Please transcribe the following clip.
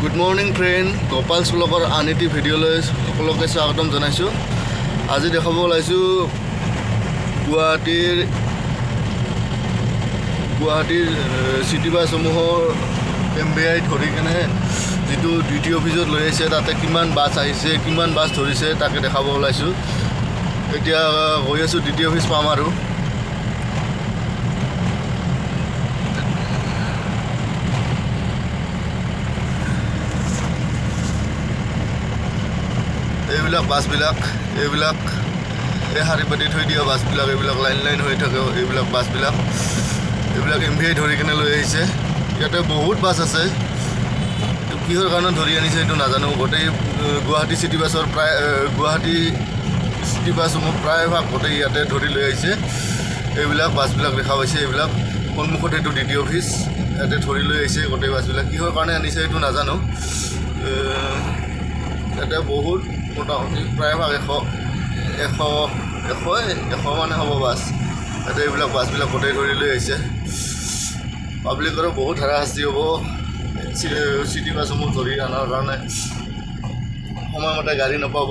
Good morning friend, গোপালছ ব্লগৰ আন এটি ভিডিঅ'লৈ সকলোকে স্বাগতম জনাইছোঁ। আজি দেখাব ওলাইছোঁ গুৱাহাটীৰ চিটি বাছসমূহৰ এমভিআই ধৰি কেনে যিটো ডিটি অফিচত লৈ আহিছে, তাতে কিমান বাছ আহিছে, কিমান বাছ ধৰিছে, তাকে দেখাব ওলাইছোঁ। এতিয়া গৈ আছোঁ, ডিটি অফিচ পাম। আৰু এইবিলাক বাছবিলাক, এইবিলাক এই শাৰী পাতি থৈ দিয়া বাছবিলাক, এইবিলাক লাইন লাইন হৈ থাকে। এইবিলাক বাছবিলাক, এইবিলাক এমভিআই ধৰি কেনে লৈ আহিছে। ইয়াতে বহুত বাছ আছে। এইটো কিহৰ কাৰণত ধৰি আনিছে সেইটো নাজানো। গোটেই গুৱাহাটী চিটি বাছৰ প্ৰায় গুৱাহাটী চিটি বাছসমূহ প্ৰায়ভাগ গোটেই ইয়াতে ধৰি লৈ আহিছে। এইবিলাক বাছবিলাক দেখা পাইছে, এইবিলাক সন্মুখত এইটো ডিটি অফিচ, ইয়াতে ধৰি লৈ আহিছে গোটেই বাছবিলাক। কিহৰ কাৰণে আনিছে সেইটো নাজানো। ইয়াতে বহুত মোটামুটি প্ৰায়ভাগ এশ এশ এশ এশ মানে হ'ব বাছ। ইয়াতে এইবিলাক বাছবিলাক গোটেই ধৰি লৈ আহিছে। পাব্লিকৰো বহুত হাৰাশাস্তি হ'ব চিটি বাছসমূহ ধৰি অনাৰ কাৰণে। সময়মতে গাড়ী নাপাব।